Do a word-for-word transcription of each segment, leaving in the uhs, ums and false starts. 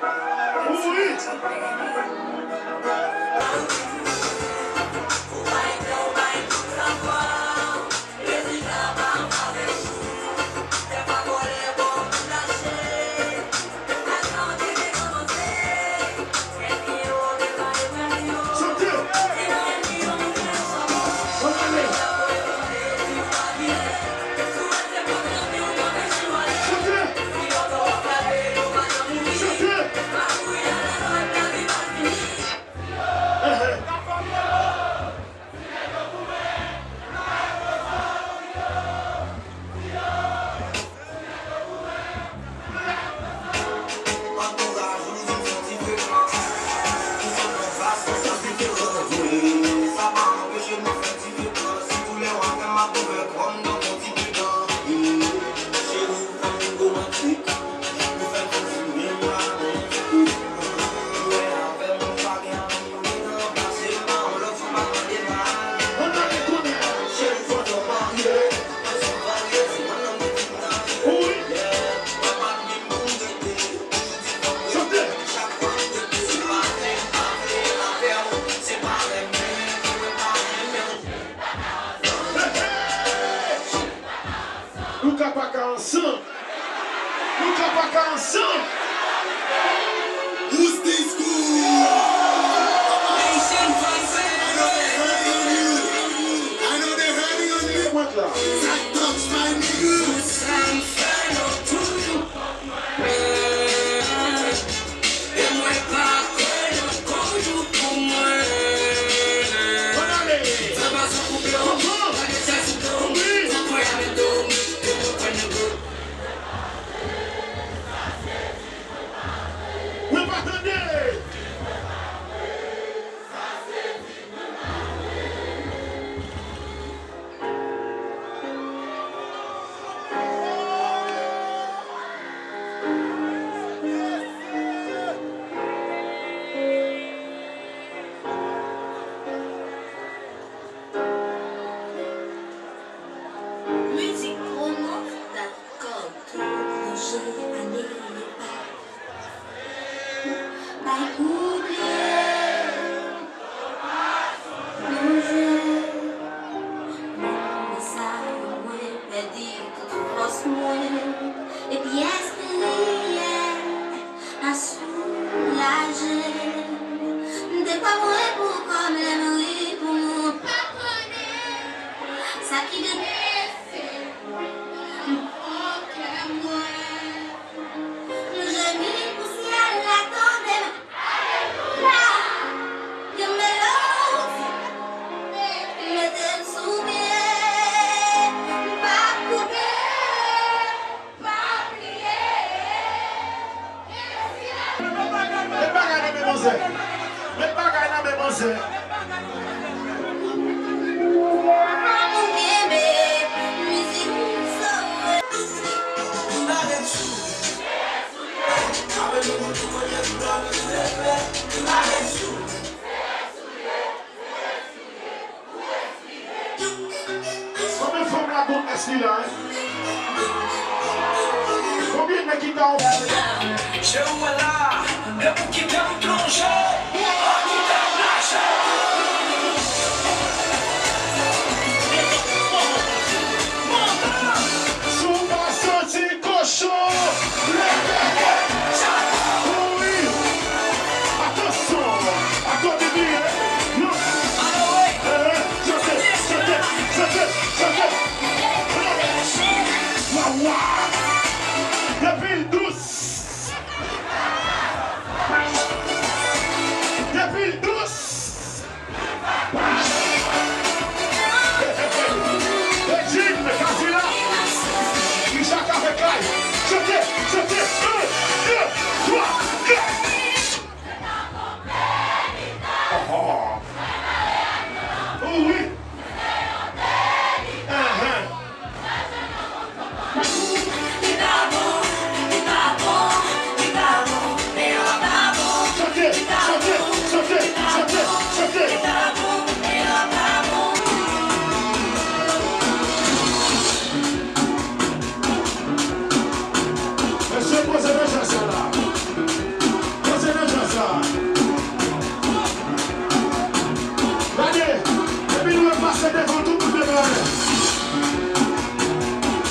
Wi. Nou ka pa ka ansanm. Nou ka pa ka ansanm. Who's this cool? Haitian Vibes. I know they heavy on you. I know they heavy on you. Mwen la. Sa touch my niggas. Sa m fè nou toujou. E mwen pa kwè nan koujou pou mwen. Fè pa sou koup yo, pa gen chè sou do m. Sa pran avèk do m, e mwen pran nan go. Mwen pa tande. Mizik promo dot com. Tou pwojè ane pa bay pou bliye. Plonje nan sa mwen pèdi tout fòs mwen. Epi espri a soulaje. M te kwè mwen pou kò m lè m ri pou mwen. Pa konnen sa ki blese nan kè mwen. M jemi pou syèl la tande m. Alelouya! Yon melodi mete m sou pye. M p ap koupe, m p ap kriye. Met bagay nan men manzè. Met bagay nan men manzè. Kenbe mizik sou. Konbyen fanm la gon S li la, en? Konbyen nèg ki ta w? Je ou wè la, depi w kite m plonje, ou pa kite m naje. Si w pa santi kochon, leve tèt, kouri. Atansyon, atann byen, non. Eh, chante, chante, chante, chante. Wa, wa. Depi l dous. Depi l dous.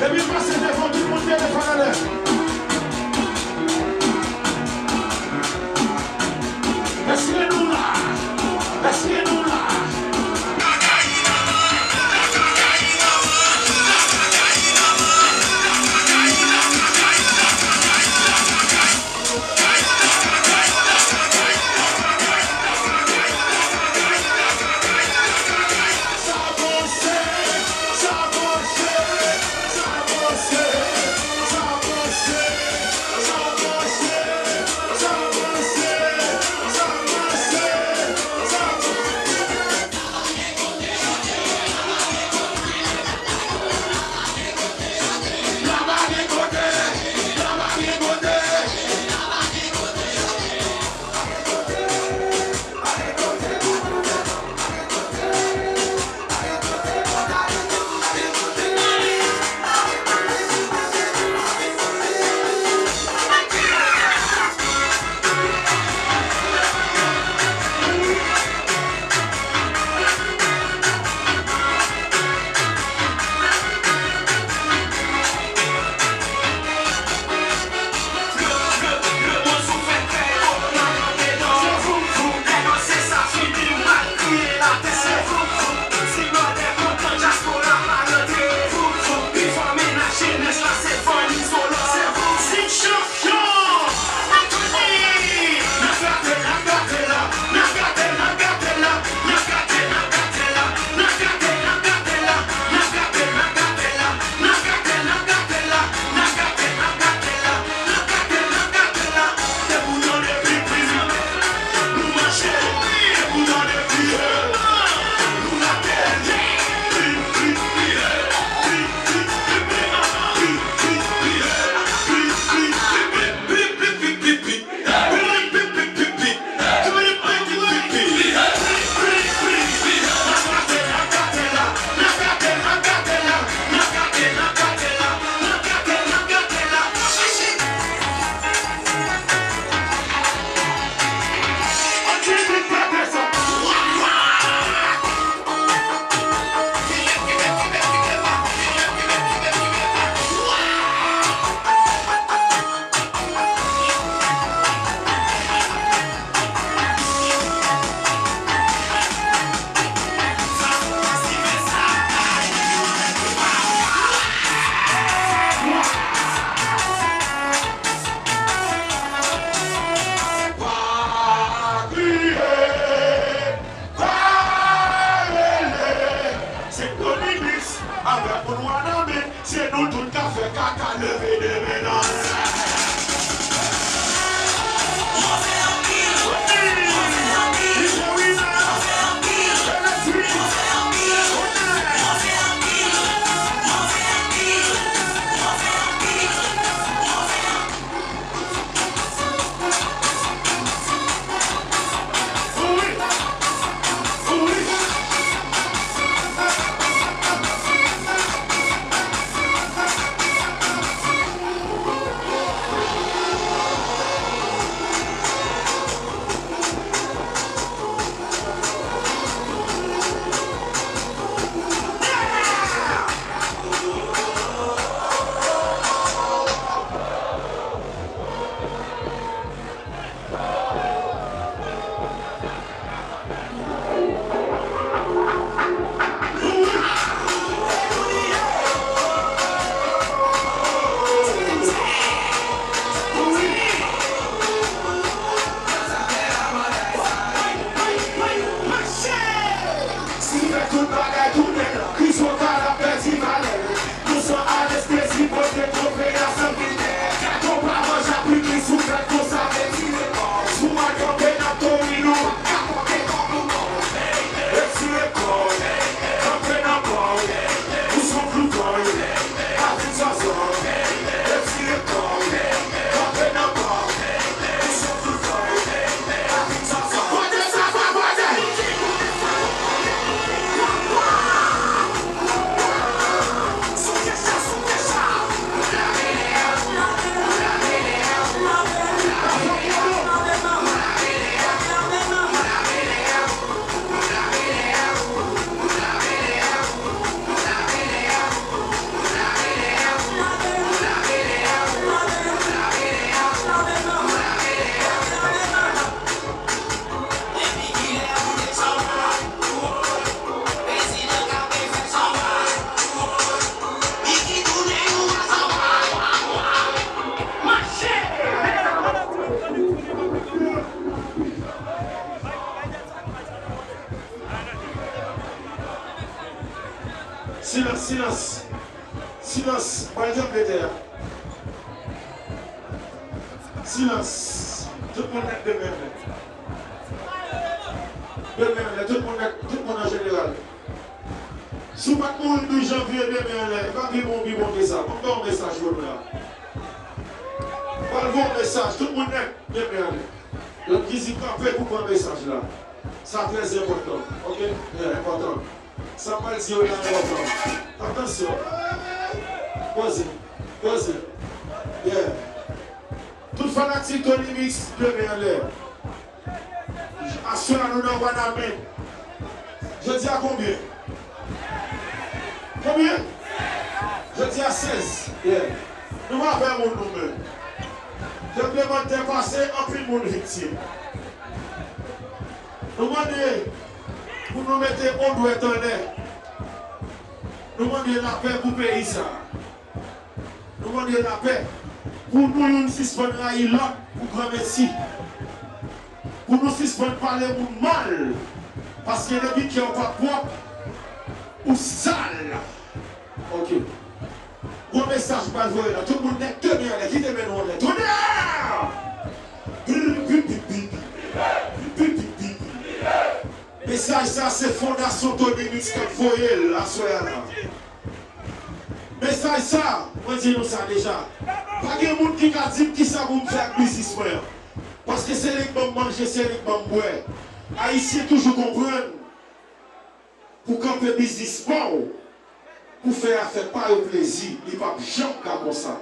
Depi m pase devan, tout moun leve fann anlè. Èske nou la? Èske nou la? Pa kriye, pa rele, se Tony Mix avèk moun Wanament. Se nou tout k ap fè kaka, leve de men nan lè. Silans, silans. Silans. Mwen janbe tè a. Silans. Tout moun nèt de men anlè. De men anlè. Tout moun nèt, tout moun an jeneral. Si w pa t mouri douz janvye, de men anlè. E pa pi bon, pi bon ke sa. Ban m ba w mesaj pou nou la. Pral voye yon mesaj. Tout moun nèt, de men anlè. Lòt ki di kanpe pou pran mesaj la. Sa trè enpòtan. Oke? Yeah, enpòtan. Sa m pral di yo la enpòtan. Atansyon. Poze. Poze. Yeah. Tout fanatik Tony Mix, leve anlè. Aswè a nou nan Wanament. Jodi a konbyen? Konbyen? Jodi a sèz. Yeah. Nou pa fè moun nou menm. Tranblemanntè pase, anpil moun viktim. Nou mande pou nou mete yon dwèt anlè. Nou mande lapè pou peyi sa a. Nou mande lapè pou nou youn sispann rayi lòt pou granmesi. Pou nou sispann pale moun mal. Paske depi kè w pa pwòp, ou sal. Oke. Gwo mesaj m pral voye la. Tout moun nèt, kenbe anlè, kite men nou anlè. Tonè! Mesaj sa se Fondasyon Tony Mix k ap voye l aswè a la. Mesaj sa, mwen di nou sa deja. Pa gen moun ki ka di m kisa pou m fè ak biznis mwen an. Paske se li k ban m manje, se li k ban m bwè. Ayisyen toujou konprann pou kanpe biznis pa w, pou fè afè pa yo plezi, li p ap janm ka konsa.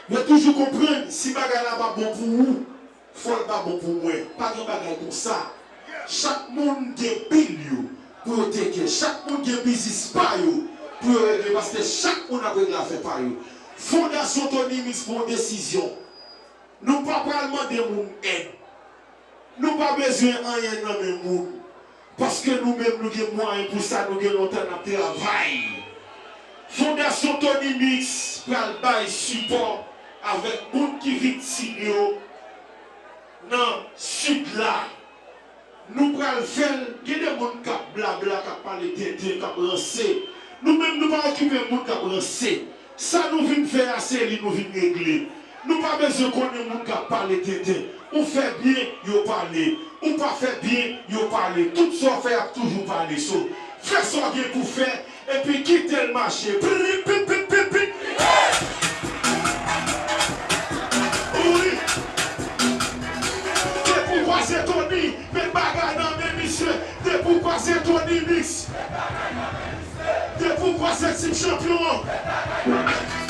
Yo toujou konprann, si bagay la pa bon pou ou, fò l pa bon pou mwen. Pa gen bagay konsa. Chak moun gen bil yo pou yo teke. Chak moun gen biznis pa yo pou yo regle, paske chak moun ap regle afè pa yo. Fondasyon Tony Mix pran yon desizyon. Nou pa pral mande moun èd. Nou pa bezwen anyen nan men moun. Paske nou menm nou gen mwayen pou sa, nou gen lontan n ap travay. Fondasyon Tony Mix pral bay sipò avèk moun ki viktim yo nan Sid la. Nou pral fè l, gen de moun k ap blabla, k ap pale tenten, k ap ranse. Nou menm nou pa okipe moun k ap ranse. Sa nou vin fè a, se li nou vin regle. Nou pa bezwen konnen moun k ap pale tenten. Ou fè byen, yo pale. Ou pa fè byen, yo pale. Tout sa w fè ap toujou pale. So, fè sa w gen pou fè, epi kite l mache. Pip, pip, pip, pip, pip. Wi. Depi w kwaze Tony, met bagay nan men misye. Depi w kwaze Tony Mix. Depi w kwaze Team Champion an.